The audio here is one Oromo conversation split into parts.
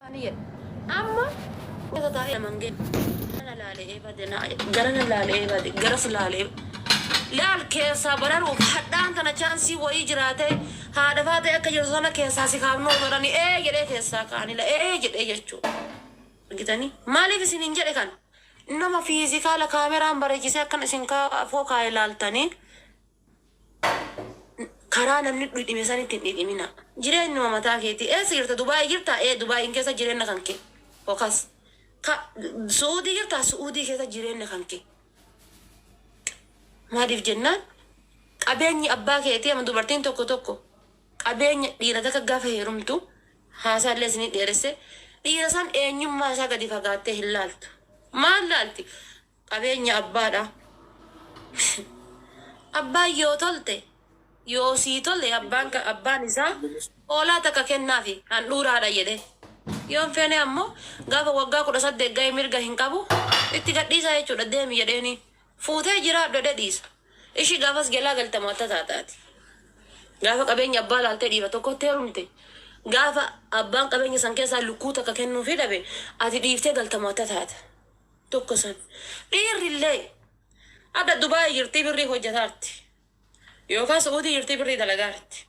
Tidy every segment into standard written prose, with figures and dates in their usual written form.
Ani jedhe. Amma keessa taa'ee naman ga'e. Garana laalee bade na garana laalee bade garas laalee laal keessaa bararuuf hadhaan tana chaansii wayii jiraatee haadha faatee akka jirtu sana keessaa si kaafnuu godhani ee jedhee keessaa kaanila ee jedhee jechuudha. Argitanii maaliif isin hin jedhe kana nama fiizikaala kaameraan bareechisee akkan isin kaafoo kaa'e laaltanii karaa namni dhidhime sanitti hin dhidhimina. Jireenyuma mataa keetii. Eessa jirta? Dubaayii jirtaa? Ee Dubaayiin keessa jireenya kan kee. Fokas. Ka Su'uudii jirtaa? Su'uudii keessa jireenya kan kee. Maaliif jennaan qabeenyi abbaa keetii amma dubartiin tokko tokko qabeenya dhiira takka gaafa heerumtu haasaa illee isinii dheeresse dhiira san eenyummaa isaa gadi fagaattee hin laaltu. Maal laalti? Qabeenya abbaadha. Abbaan yoo tolte yoo sii tole abbaan ka abbaan isaa hoolaa takka kennaafi handhuuraadha jedhe. Yoo hin feene ammoo gaafa waggaa 18 gahe mirga hin qabu itti gadhiisaa jechuudha deemi jedheeni fuutee jiraadhu jedhee dhiisa. Ishi gaafas jalaa galta moo atta taataati. Gaafa qabeenya abbaa laaltee dhiira tokkotti heerumte gaafa abbaan qabeenya san keessaa lukkuu takka kennuufii dhabe ati dhiiftee galta moo atta taata. Tokko san. Dhiirri illee adda Dubaay jirtii birrii hojjataarti. Yookaan Su'uudii jirtii birrii dalagaarti.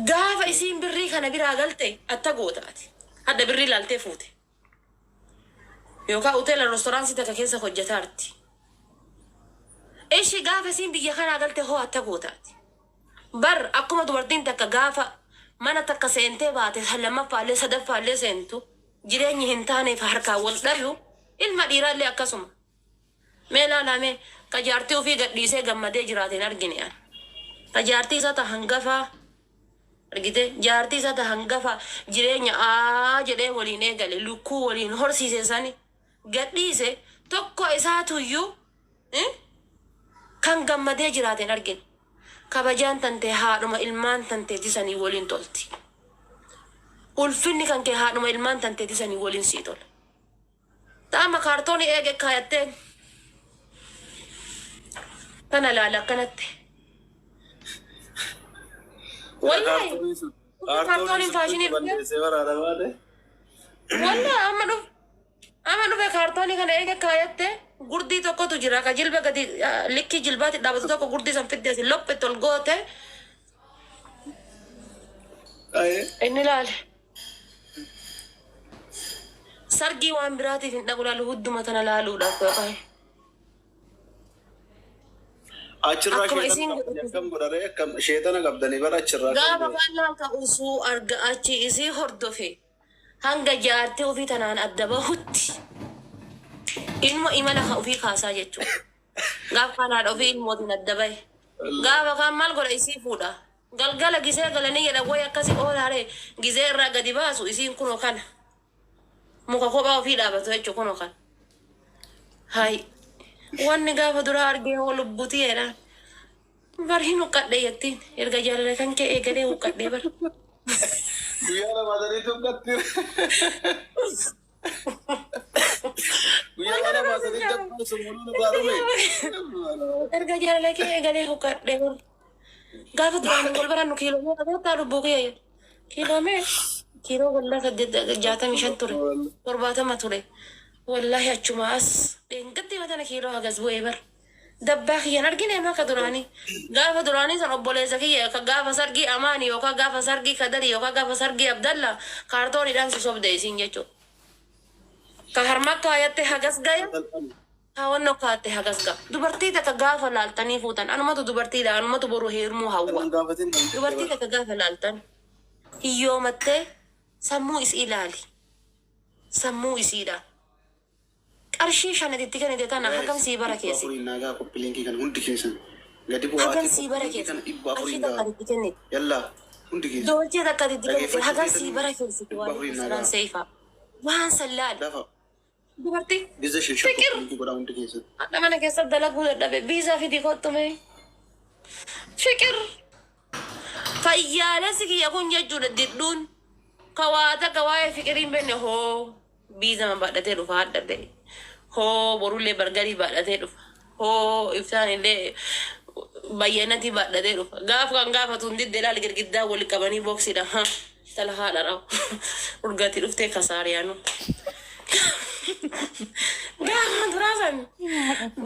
Gaafa isiin birrii kana biraa galte atta goota ati. Hadda birrii laaltee fuute. Yookaan hoteela restaurant takka keessa hojjataarti. Ishi gaafa isiin biyya kanaa galte hoo atta goota ati. Bar akkuma dubartiin takka gaafa mana takka seentee baate san lammaffaallee sadaffaallee seentu jireenyi hin taaneef harkaan wal dhayu ilma dhiiraallee akkasuma. Mee laalaa mee ka jaartii ufii gad dhiisee gammadee jiraate hin argine an. Ka jaartii isaa ta hangafaa argite jaartii isaa ta hangafaa jireenya aa jedhee waliin eegale lukkuu waliin horsiise sani gad dhiise tokko isaatuyyuu eh, kan gammadee jiraate hin argine. Kabajaan tantee haadhuma ilmaan tanteeti sanii woliin tolti. Ulfinni kan kee haadhuma ilmaan tanteeti sanii woliin sii tola. Ta amma kaartoonii eege kaayatteen tana laala akkanatti. Wallahi kaartooniin faashinii dhufee Balleessee waraana baate. wallahi amma dhuf Ama dhufe kaartoonii kana eega kaayatte gurdii tokkotu jira ka jilba gadi likkii jilbaatti dhaabatu tokko gurdii san fidde asi lophe itti ol goote Ayee. inni laale. Sargii waan biraatiif hin dhaqu laalu hudduma tana laaluudhaaf yookaan. Achirraa Akkuma sheexana isiin qabdanii godhatu. akkam godharee akkam sheexana qabdanii bara achirraa akkam Gaafa godha. kaan laal ka usuu arga achi isii hordofe. Hanga jaartii ofii tanaan adda bahutti inuma imala ka ofii kaasaa jechuudha. Gaafa kaan haadha ofii ilmootiin adda bahe. Gaafa kaan maal godha isii fuudha. Galgala gisee galanii jedha way akkasi oolaaree gisee irraa gadi baasu isiin kunoo kana. Muka kophaa ofii dhaabatu jechuudha kunoo kana. Hay wanni gaafa duraa argee hoo lubbutii jedhaan. Bar hin huqqadhe jettiin. Erga jaalala kan kee eegalee huqqadhee bar. Guyyaa lama sadii tuqqatti. Guyyaa lama sadii dabbaluu summuruun irraa dhume. Erga jaalala kee eegalee huqqadhee bar. Gaafa duraan wal barannu kiiloo meeqa beektaa lubbuu kiyya jedhe. Kiiloo meeqa? Kiiloo wallaa 85 ture. 70 ture. Wallaahi achuma as dheengaddi matana kiiloo hagas bu'ee bar. Dabbaa kiyya hin argine maa ka duraanii. Gaafa duraanii san obboleessa kiyya ka gaafa sargii Amaani yookaan gaafa sargii Kadarii yookaan gaafa sargii Abdalla kaartooniidhaan si sobde isiin jechuudha. Ka harma kaayatte hagas gaya ka wannoo kaayatte hagas ga'a. Dubartii takka gaafa laaltanii fuutan anumatu dubartiidha anumatu boru heerumuu hawwa. Kanan gaafatin namticha Dubartii bara. takka gaafa laaltan hiyyoomattee sammuu isii ilaali. Sammuu isiidha. Qarshii shan ati itti kennite tana Guys, hagam sii dhibba barakeessite? afuriin naa gaha copy link kana hundi keessan. Gadi Hagam bu'aatii sii copy link barakeessite? kana dhibba Qarshii afuriin takka gaha. ati itti kennite. Yallaa hundi keessan. Dolchee takka ati itti kennite Dhageeffachuu hagam sii feetanii barakeessite? dhibba Waaleykum afuriin naa salaam gaha. Seeyfaa. Waan san laali. Dafa. Dubartii Giza shan shan fiqir copy link godhaa hundi keessan. hadha mana keessa dalaguu dadhabe biizaa fidii kottu mee. Fiqir fayyaalessi kiyya kun jechuudha didhuun ka waa takka waa'ee fiqirii hin beekne hoo. Biizama baadhatee dhufa hadhallee. Hoo borullee bargarii baadhatee dhufa. Hoo iftaan illee bayyanatii baadhatee dhufa. Gaaf kan gaafatu hin didde laal girgiddaa wali qabanii boksiidha. Ha. Intala haadha raw. Urgati dhuftee kasaariyaanu. Gaafa duraa san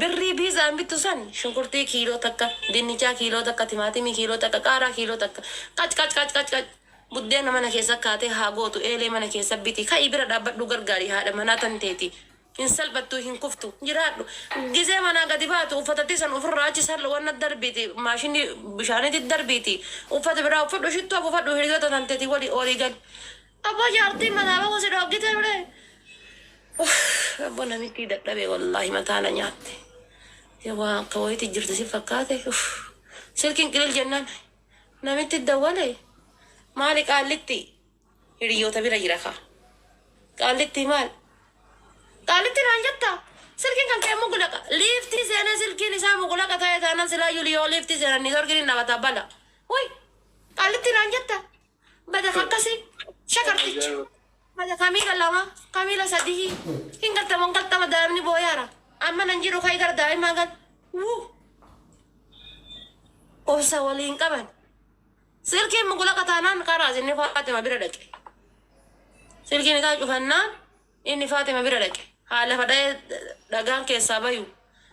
birrii biizaan bittu san shunkurtii kiiloo takka, dinnichaa kiiloo takka, timaatimii kiiloo takka, qaaraa kiiloo takka, qac qac qac qac qac buddeena mana keessa kaatee haa gootu, eelee mana keessa biti, ka'ii bira dhaabbadhu, gargaari haadha manaa tanteeti. Hin salphattu, hin kuftu, jiraadhu. Gizee manaa gadi baatu uffatatti san ofirraa achi sal wanna darbiiti, maashinii bishaaniitti darbiiti, uffata biraa uffadhu, shittoo buufadhu, hiriyoota tanteeti walii olii gali. Abboo jaartiin manaa bahuu si dhooggite bre. Uff, abboo namittii dadhabe, wallaahi mataa na nyaatte. Yaa waan akka wayiitti jirti si fakkaate. Uff. Silkiin qilil jennaan namitti dawwale. Maali qaallitti hiriyoota bira jira kaa. Qaallitti maal? Qaallitti naan jetta? Silkiin kan kee mugulaqa. Liiftii seenee silkiin isaa mugulaqa ta'e taanaan silaa yoo liiftii seenan niitoorkiin hin dhaabata bala. Wuy, qaallitti naan jetta? Bada akkasii shakarticha. Bada kamiila lama, kamiila sadii. Hin galtama, hin galtama, daa'imni booyaara. Amma nan jiru, ka'ii gara daa'imaa gal. Wuu. Obsa waliin qaban. Silkiin mugulaqa taanaan karaas inni Faatima bira dhaqe. Silkiin isaa cufannaan inni Faatima bira dhaqe. Haa lafa dha'ee dhagaan keessaa bayu.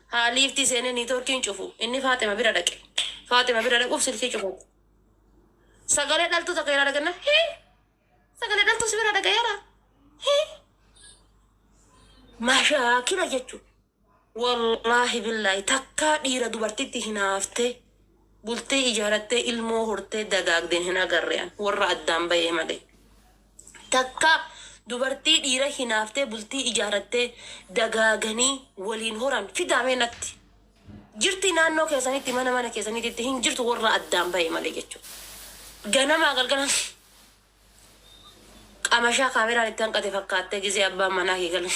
Haa liiftii seenee niitoorkiin cufu. Inni Faatima bira dhaqe. Faatima bira dhaquuf silkii cufate. Sagalee dhaltuu takka irraa dhaqanna. Hii! Sagalee dhaltuu si bira dhaqeera. Hii! Mashaakila jechuudha. Wallaahi billaahi, takkaa dhiira dubartitti hinaaftee bultee ijaarattee ilmoo hortee dagaagdeen hin agarre an, warra addaan bahee malee. Takka dubartii dhiira hinaaftee bultii ijaarattee dagaaganii waliin horan fidaamee natti. Jirti naannoo keessanitti, mana mana keessanitti hin jirtu, warra addaan bahee malee jechuudha. Ganamaa galgala qamashaa kaameraan itti hanqate fakkaattee gizee abbaan manaa kee galu.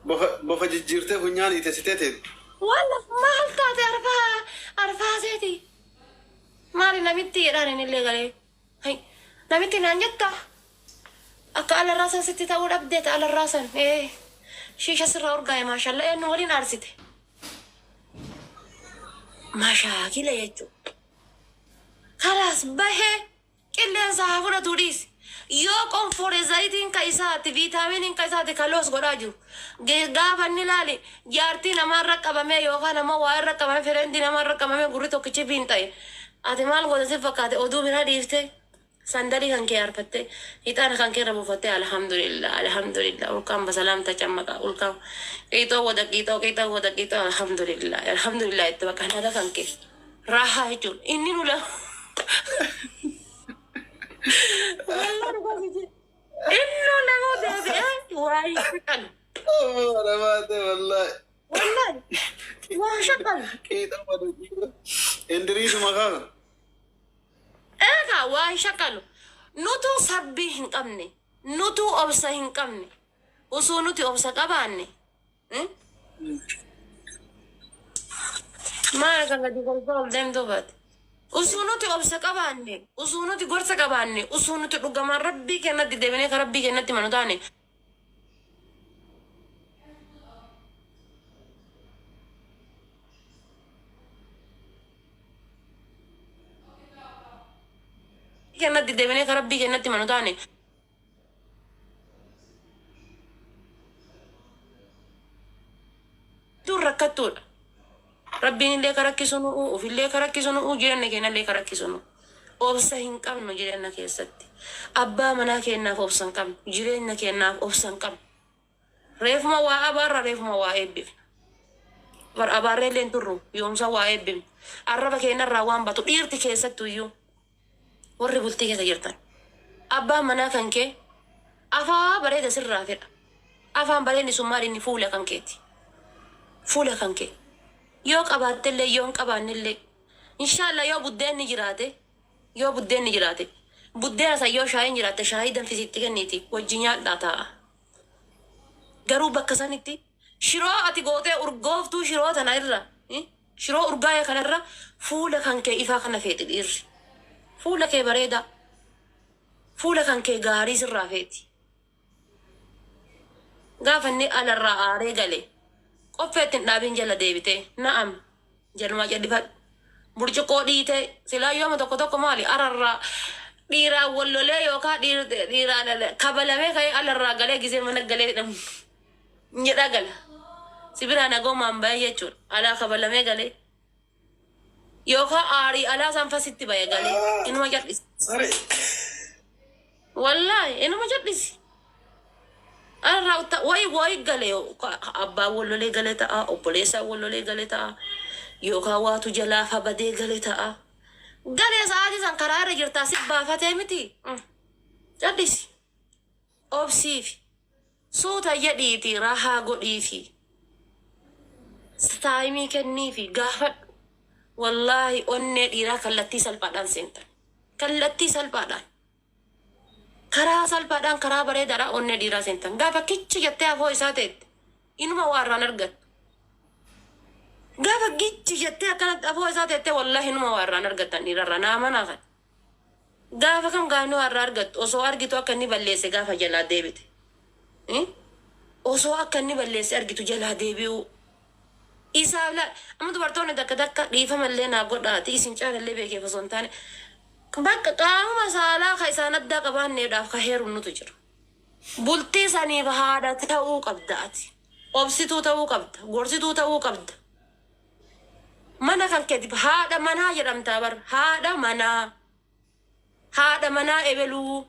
Bofa bofa jijjiirtee funyaan hiitessitee teettu. Walla maal taate, arfaa arfaaseeti. Maali namitti jedhaan inni illee galee. Hay, namitti naan jetta? Akka alarraa san sitti ta'uu dhabdee ta alarraa san. Ee, shiisha sirraa urgaa'e, maashalla, eenyu waliin aarsite. Mashaakila jechuudha. Kalaas bahee qilleensa haa fudhatu dhiisi. Yoo qonfore zayitiin ka isaati, viitaaminiin ka isaati kaloos godhaa jiru. Gaafa inni ilaali jaartii namaarra qabamee yookaan ammoo waa irra qabamee, friendii namaarra qabamee gurri tokkichi fiinxa'e. Ati maal goota si fakkaate? Oduu biraa dhiiftee sandalii kan kee harfattee ixaana kan kee irra buufattee, alhamdulillah, alhamdulillah, ulkaan basalaam tacammaqa, ulkaan qiixoo wada qiixoo, qiixoo wada qiixoo, alhamdulillah, alhamdulillah, itti bakka naga kan kee raahaa jechuun inni nu lama. Wallah dhugaa si jedhe. Innuu nama deebi'ee waa hin shaqalu. Namaate wallaahi. Wallahi waa shaqalu. Qiixa wada qiixa. Indiriisuma kaa. Eegaa waa hin shaqalu. Nutu sabbii hin qabne. Nutu obsa hin qabne. Osoo nuti obsa qabaanne. Maal kan gadi kolfaa ol deemtuu baate? Osoo nuti obsa qabaanne, osoo nuti gorsa qabaanne, osoo nuti dhugamaan rabbii kennatti deebinee kan rabbii kennatti manu taane. Kennatti deebinee kan rabbii kennatti manu taane. Tun rakkattuudha. Rabbiin illee ka rakkisu nu'u, ofillee ka rakkisu nu'u, jireenya keenyallee ka rakkisu nu'u. Obsa hin qabnu jireenya keessatti. Abbaa manaa keenyaaf obsa hin qabnu. Jireenya keenyaaf obsa hin qabnu. Reefuma waa abaarra, reefuma waa eebbifna. Bar abaarree illee hin turru, yoomsa waa eebbifna. Arraba keenyarraa waan batu dhiirti keessattu iyyuu warri bultii keessa jirtan. Abbaan manaa kan kee afaa bareeda sirraa fedha. Afaan bareedni sun maal inni? Fuula kan keeti. Fuula kan kee. Yoo qabaattellee, yoo hin qabaannellee, inshaallah yoo buddeenni jiraate, yoo buddeenni jiraate, buddeena san, yoo shaayiin jiraatte shaayii danfisiitti kenniiti wajji nyaadhaa taa'a. Garuu bakka sanitti shiroo ati gootee urgooftuu shiroo tana irra, shiroo urgaa'ee kana irra fuula kan kee ifaa kana feeti dhiirri. Fuula kee bareedaa. Fuula kan kee gaarii sirraa feeti. Gaafa inni alarraa aaree gale qoffeetti hin dhaabin, jala deebitee na'am jalumaa jal'ifadhu. Burcuqqoo dhiitee silaa yooma tokko tokko maali ararraa Dhiiraan wal lolee yookaan dhiiraan kabalamee ka'ee alarraa galee gisee mana galee jedhaa gala. Si biraa nagoomaan bahee jechuudha. Alaa kabalamee galee. Yookaan aarii alaa san fasitti bahe galee. Inuma jal'isi. Saree. Wallaahi inuma jal'isi. Alarraa utta wayi wayi galee abbaan wal lolee galee ta'a, obboleessaan wal lolee galee ta'a, yookaan waatu jalaa fabadee galee ta'a. Galee sa'aatii san karaa irra jirtaa si baafatee miti. Jal'isi. Obsiifi. Suuta jedhiiti rahaa godhiifi. Time kenniifi gaafadhu. Wallaahi onnee dhiiraa kallattii salphaadhaan seentan. Kallattii salphaadhaan. Karaa salphaadhaan, karaa bareedaadhaan onnee dhiiraa seentan. Gaafa kichi jettee afoo isaa teette inuma waa irraan argattu. Gaafa gichi jettee akkanatti afoo isaa teette, wallaahi inuma waa irraan argattan dhiirarraa naa manaa kan. Gaafa kam gaafni waa irraa argattu? Osoo argitu akka inni balleesse gaafa jalaa deebite. Osoo akka inni balleesse argitu jalaa deebi'uu. Isaaf laa amma dubartoonni takka takka dhiifamallee naa godhaati, isin caalallee beekeef osoo hin taane, bakka qaamuma saalaa ka isaan addaa qabaanneedhaaf ka heerumnutu jira. Bultii saniif haadha ta'uu qabda ati. Obsituu ta'uu qabda. Gorsituu ta'uu qabda. Mana kan keetiif haadha manaa jedhamtaa bar. Haadha manaa. Haadha manaa ebeluu.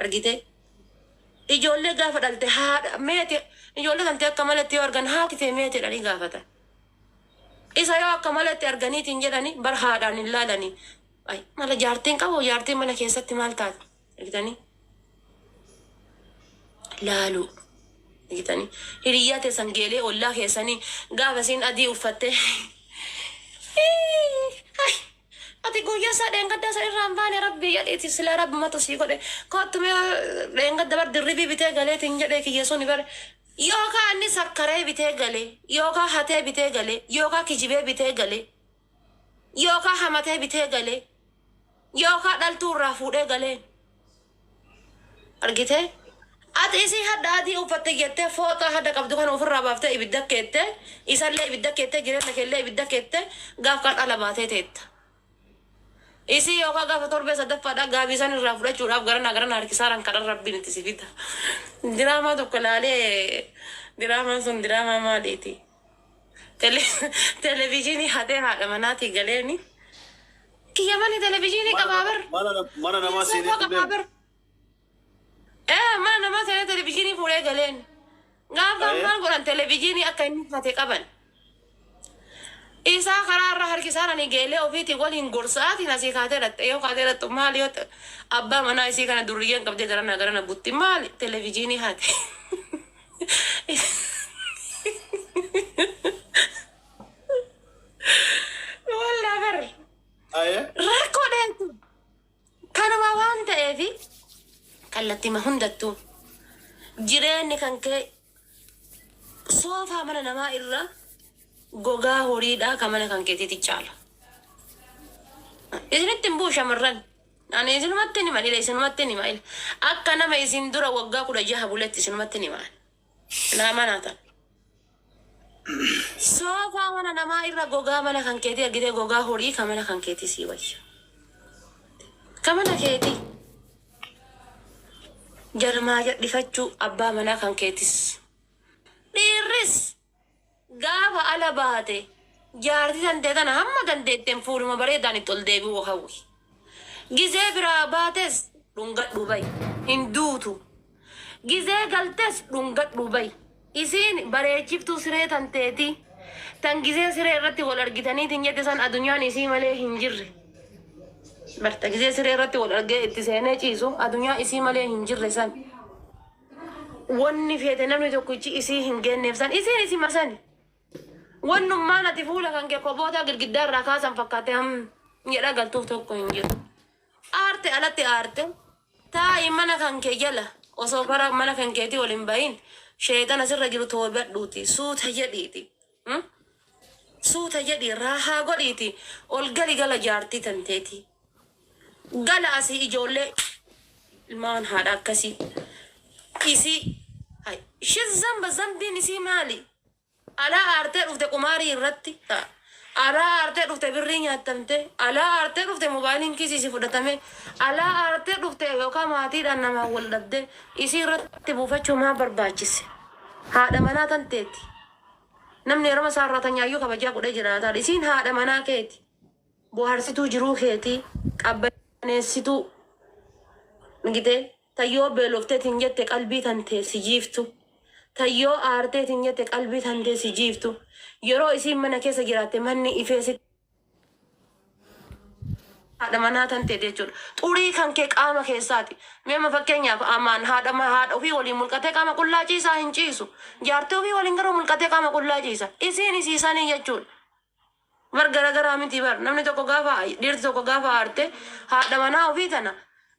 Argite? Ijoollee gaafa dhalte haadha meeti, ijoollee tantee akka malatti yoo argan haati tee meeti jedhanii gaafatan. Isa yoo akka malatti arganiitiin jedhani bar haadhaan hin laalanii. Ay, mala jaartiin qabu, jaartiin mana keessatti maal taate? Argitanii? Laaluu. Argitanii? Hiriyyaa teessan geelee ollaa keessanii gaafa isiin adii uffattee, "Ay, ati guyyaa isaa dheengaddaa isa irraa hin baane, rabbii jedheeti silaa rabbumatu sii godhe, kottu mee, dheengadda bar dirribii bitee galeetiin jedhee kiyya suni bare," yookaan inni sakkaree bitee galee, yookaan hatee bitee galee, yookaan kijibee bitee galee, yookaan hamatee bitee galee, yookaan dhaltuu irraa fuudhee galee. Argitee? Ati isii hadda adii uffatte jettee fooxaa hadda qabdu kana ofirraa baaftee ibidda keette, isallee ibidda keette, jireenya keellee ibidda keette, gaaf kan ala baatee teetta. Isii yookaan gaafa torbee sadaffaadhaa gaabii san irraa fudhachuudhaaf garana garana harkisaaran kadhan rabbiin itti si fida. Diraamaa tokko ilaalee, diraamaan sun diraamaa maaliiti? Televijiinii hatee haadha manaatii galeeni. Kiyya mani televijiinii qabaa bar. Mana namaa seenee Soofaa qabaa fuudhee. bar. Mana namaa seenee televijiinii fuudhee galeen. Gaafa maal godhan, televijiinii akka inni hate qaban. Isaa karaa irra harkisaaranii geelee ofiitii waliin gorsaatiin asii kaatee dhatte, yoo kaatee dhattu maali, yoo abbaa manaa isii kana durriyyeen qabdee garana garana butti, maali, televijiinii hate. Wallaa bar rakkoo dheertu kanuma waan ta'eefi kallattima hundattuu jireenyi kan kee soofaa mana namaa irra gogaa horiidhaa kan mana kan keetiiti caala. Isinitti hin bu'u shamarran. Ani isinumatti hin hima, isinumatti hin hima. Akka nama isin dura waggaa 16 buletti isinumatti hin hima. Naa manaa ta'a. Soofaa mana namaa irra gogaa mana kan keetii argitee, gogaa horii kan mana kan keetii sii wayya. Kan mana keetii. Jarmaa jal'ifachuu abbaa manaa kan keetis. Dhiirris gaafa ala baate jaartii tantee tana hamma dandeetteen fuuluma bareedaan itti ol deebi'uu hawwi. Gizee biraa baates dhungadhu bayi. Hin duutu. Gizee galtes dhungadhu bayi. Isiin bareechiftuu siree tanteeti. Tan gizee siree irratti wal argitaniitiin jette san adunyaan isii malee hin jirre. Barta gizee siree irratti wal argee itti seenee ciisu adunyaa isii malee hin jirre san. Wanni feete namni tokkichi isii hin geenneef san isiin isima sani. Wannummaan ati fuula kan kee koboota girgiddaa irraa kaasan fakkaate ham jedha galtuuf tokko hin jiru. Aarte alatti aarte taa'i mana kan kee jala, osoo karaa mana kan keetii ol hin bahin sheexana sirra jiru toobadhuuti, suuta jedhiiti. Suuta jedhi, raahaa godhiiti ol gali, gala jaartii tanteetii. Gala asii ijoollee ilmaan haadha akkasii. Isii hay shin zamba zambiin isii maali? Alaa aartee dhufte qumaarii irratti. Alaa aartee dhufte birrii nyaattamte, alaa aartee dhufte mobaayiliin kiisii si fudhatame, alaa aartee dhufte yookaan maatiidhaan namaan wal dhabde, isii irratti buufachuu maa barbaachise? Haadha manaa tan teeti. Namni yeroo isaa irraa tanyaayyuu kabajaa godhee jiraata. Isiin haadha manaa keeti. Bohaarsituu jiruu keetii, qabbaneessituu gitee tayyoo beelofteetiin jette qalbii tan tee si jiiftu. Tayyoo aarteetiin jette qalbii tan tee si jiiftu. Yeroo isiin mana keessa jiraatte manni ifee si haadha manaa tan teeti jechuudha. Xurii kan kee qaama keessaati. Mee amma fakkeenyaaf amaan haadha ofii waliin mulqatee qaama qullaa ciisaa hin ciisu. Jaartii ofii waliin garuu mulqatee qaama qullaa ciisa. Isiin isiisanii jechuudha. Bar garagaraa miti bar, namni tokko gaafa, dhiirti tokko gaafa aarte haadha manaa ofii tana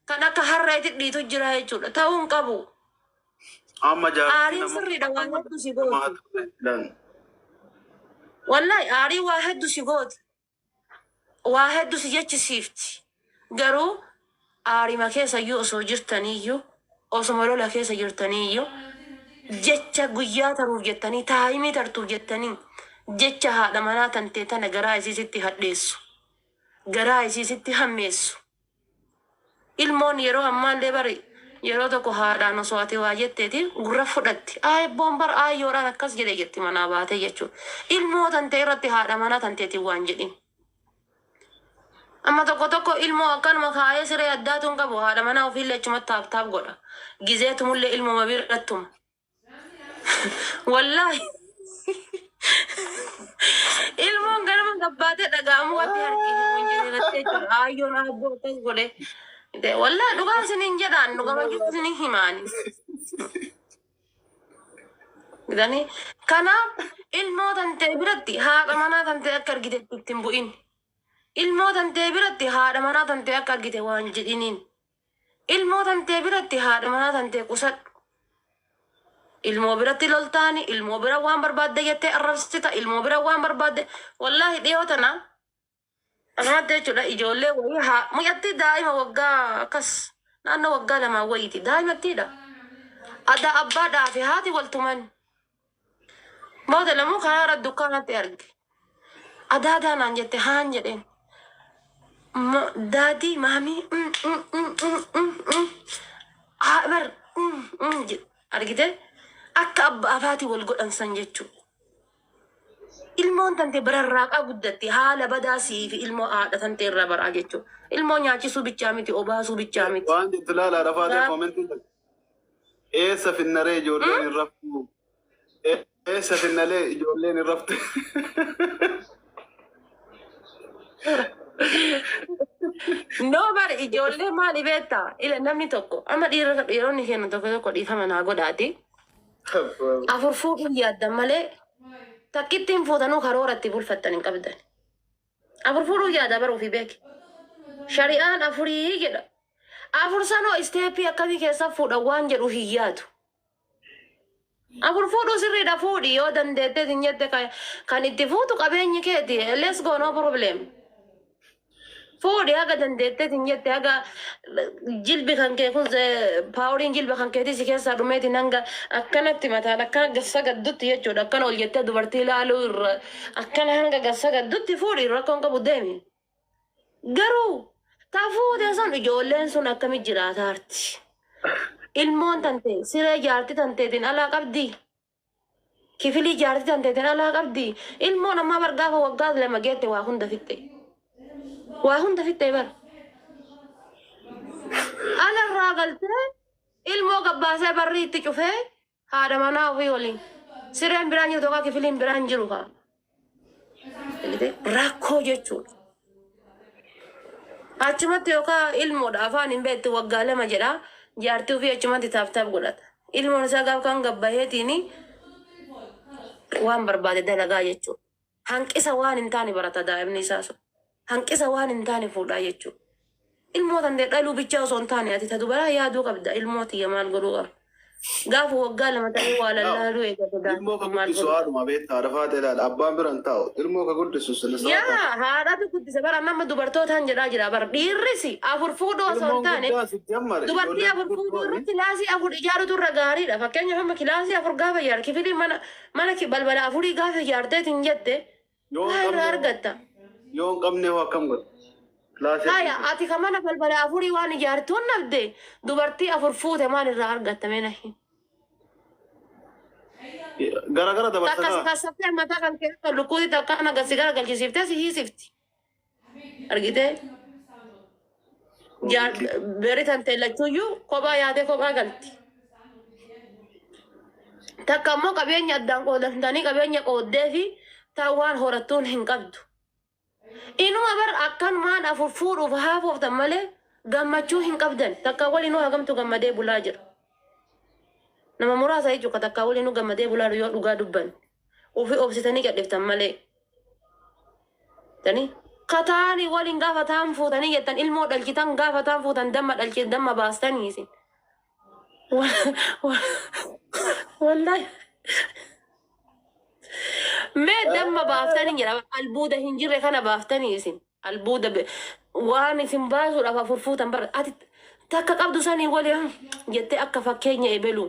kan akka harreetti dhiitu jira jechuudha. Ta'uu hin qabu. Amma jaartii Aariin nama sirriidha, waan amma hedduu si nama gooti. haatu. Wallahi aarii waa hedduu si gooti. Waa hedduu si jechisiifti. Garuu aarima keessa iyyuu osoo jirtaniiyyuu, osoma lola keessa jirtaniiyyuu, jecha guyyaa taruuf jettanii, taayimii tartuuf jettanii, jecha haadha manaa tantee tana garaa isiisitti hadheessu. Garaa isiisitti hammeessu. Ilmoon yeroo ammaallee bari yeroo tokko haadhaan osoo ati waa jetteeti gurra fudhatti. Aayibboon bar aayyoodhaan akkas jedhe jetti manaa baatee jechuudha. Ilmoo tantee irratti haadha manaa tanteetiin waan jedhin. Amma tokko tokko ilmoo akkanuma kaayee siree addaatu hin qabu, haadha manaa ofiillee achumatti taap taap godha. Gizeetumullee ilmooma birattuma. Wallaahi. Ilmoon ganama gabbaatee dhaga'amu watti harki hin jechuudha. Aayyoon aabboo akkas godhe. Wallaahi dhugaa isiniin jedhaan, dhugama jirtu isiniin himaani. Gidanii kanaaf ilmoo tantee biratti haadha manaa tantee akka argite itti hin bu'in. Ilmoo tantee biratti haadha manaa tantee akka argite waan jedhiniin. Ilmoo tantee biratti haadha manaa tantee qusadhu. Ilmoo biratti loltaani, ilmoo bira waan barbaadde jettee arrabsita, ilmoo bira waan barbaadde. Wallaahi dhiyoo tana akkanatti jechuudha, ijoollee wayii haa mucattii daa'ima waggaa akkas naannoo waggaa 2 wayiiti, daa'imattiidha. Ada abbaadhaa fi haati waltuman. Booda lamuu karaa irra dukkaanatti arge. "Adaadaa," naan jette. "Haan," jedheen. "Daddy, mommy, haa bar jedhe." Argite, akka abbaa afaati wal godhan san jechuudha. Ilmoon tante bararraaqaa guddatti, haala badaa sii fi ilmoo haadha tante irraa baraa jechuudha. Ilmoo nyaachisuu bichaa miti, obaasuu bichaa miti. Waan jettu laala rafaatee koomentiin takka. "Eessa finnaree ijoolleen hin raftu? Eessa finnalee ijoolleen hin raftu?" No, bar ijoollee maali beektaa? Ila namni tokko amma dhiira dhiironni kennu tokko tokko, dhiifama naa godhaati. Afur fuudhuun yaaddan malee takkittiin fuutanuu karoora itti bulfattan hin qabdan. Afur fuudhuu yaada baruu fi beeki. Shari'aan afurii jedha. Afur sanoo step akkamii keessa fuudhan waan jedhu hin yaadu. Afur fuudhuu sirriidha, fuudhi yoo dandeettee hin jette, kan itti fuutu qabeenyi keeti. Let's go, no problem. Fuudhi haga dandeettee hin jette, haga jilbi kan kee kun poweriin jilba kan keetii si keessaa dhumeetiin, hanga akkanatti mataan akkana gassa gaddutti jechuudha. Akkana ol jettee dubartii ilaaluu irra akkana hanga gassa gaddutti fuudhi, rakkoon qabu, deemi. Garuu ta fuute sun ijoolleen sun akkami jiraataarti? Ilmoon tante siree jaartii tanteetiin alaa qabdi. Kifilii jaartii tanteetiin alaa qabdi. Ilmoon ammaa bar gaafa waggaa 2 geette waa hunda fixxe. Waa hunda fixxe bar. Alarraa galtee ilmoo gabbaasee barrii itti cufee haadha manaa ofii waliin. Sireen biraan jiru tokko, kifiliin biraan jiru kaa. Rakkoo jechuudha. Achumatti yookaan ilmoodha afaan hin beektu, waggaa 2 jedha, jaartii ofii achumatti taap taap godhata. Ilmoon isaa gaaf kan gabbaheetiin waan barbaade dalagaa jechuudha. Hanqisa waan hin taane barata daa'imni isaa sun. Hanqisa waan hin taane fuudhaa jechuudha. Ilmoo tantee dhaluu bichaa osoo hin taane ati ta dubaraa yaaduu qabda. Ilmoo tiyya maal godhuu qaba? Gaafa waggaa 2 ta'ee waa lallaaluu eegate Ilmoo ka daa'imni maal guddisu godhuu qaba? haadhuma beektaa rafaatee ilaala. Abbaan bira hin taa'u. Ilmoo ka guddisu sila. Yaa, haadhatu guddise bara, nama dubartootaan jedhaa jira bara, dhiirris afur fuudhuu osoo hin Ilmoon taane guddaa si jammare. dubartii Ijoolleen afur fuudhuu gurguddoon irra kilaasii afur ijaarutu irra gaariidha. Fakkeenyaaf amma kilaasii afur gaafa ijaar, kifilii mana balbala afurii gaafa ijaarteetiin jette. Yoo Waa hin irraa qabne argatta. Yoo hin qabne hoo akkam godha? Kilaasii Haya, ati ka mana balbala afurii waan ijaartuun dhabde, dubartii afur fuute maal irraa argatta mee nahi? Gara gara dabarsa Takka si kaa. kassaftee mataa kan kee akka lukkuutti takka kana gad si garagalchisiiftee si hiisifti. Argitee? Beeri tan teellachuuyyuu kophaa yaatee kophaa galti. Takka ammoo qabeenya addaan qoodamtanii qabeenya qooddee fi taan waan horattuun hin qabdu. Inuma bar akkanumaan afur fuudhuuf haafooftan malee gammachuu hin qabdan. Takka waliinuu hagamtu gammadee bulaa jira. Nama muraasa jechuudha takka waliinuu gammadee bulaa jiru yoo dhugaa dubban. Ofii obsitanii cadhiftan malee. Tani kataani waliin gaafa taan fuutanii jettan ilmoo dhalchitan gaafa taan fuutan damma dhalchi damma baastanii isin. Wallahi. Mee damma baaftanii jira albuuda hin jirre kana baaftanii isin albuuda waan isin baasuudhaaf afur fuutan bara ati takka qabdu sanii wali jettee akka fakkeenya ebelu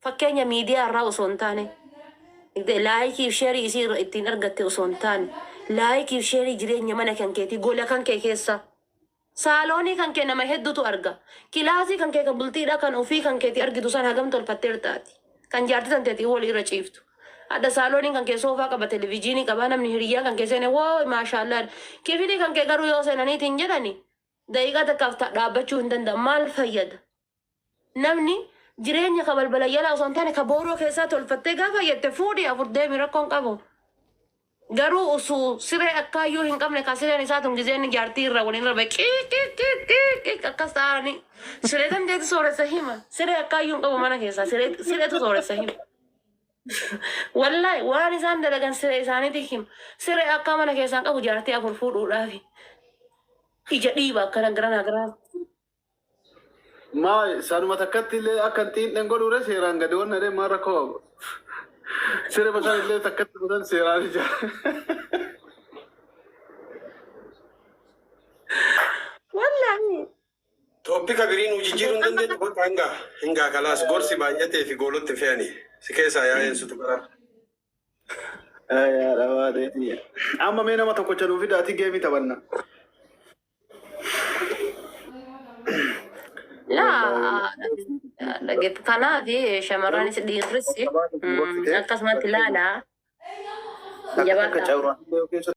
fakkeenya miidiyaa irraa osoo hin taane like fi share isii irra ittiin argatte osoo hin taane like fi share jireenya mana kan keetii gola kan kee keessa saaloonii kan kee nama hedduutu arga. Kilaasii kan kee kan bultiidha kan ofii kan keetii argitu san hagam tolfatteertaati kan jaartii tan teetii wal irra ciiftu. Hadha saalooniin kan kee soofaa qaba, televizyiinii qaba, namni hiriyyaan kan kee seene woo maashaallaa. Kifilii kan kee garuu yoo seenaniitiin jedhani daqiiqaa takkaaf dhaabbachuu hin danda'an. Maal fayyada? Namni jireenya ka balbala jalaa osoo hin taane ka booroo keessaa tolfattee gaafa jette fuudhii afur deemi rakkoon qabu. Garuu osoo siree akkaayyuu hin qabne ka sireen isaa tun gizeen jaartii irra waliin irra qiiqiiqiiqiiq akkas ta'anii siree dandeetu sooressa hima. Siree akkaayyuu hin qabu mana keessaa sireetu sooressa hima. Wallahi waan isaan dalagan siree isaaniitti hima. Siree akka mana keessaa hin qabu jaartii afur fuudhuudhaafi. Ija dhiiba akkana garanaa garanaa. Maa sanuma takkatti illee akka hin xiinxen godhuure seeraan gadi wanna dee maal rakkoo qabu. Siree basaan illee takkatti godhan seeraan ijaara. Wallahi. Topic birii nu jijjiiruu hin dandeettu bakka hingaa hingaa kalaas gorsi baay'atee fi goolotti fe'anii si keessaa yaa'eensutu gara. Amma mee nama tokkocha nuu fidaati game taphanna. Laa dhaggeeffa kanaaf shamarranis dhiirris akkasumatti ilaalaa. Akka Jabaadhaa. cawraa keessa.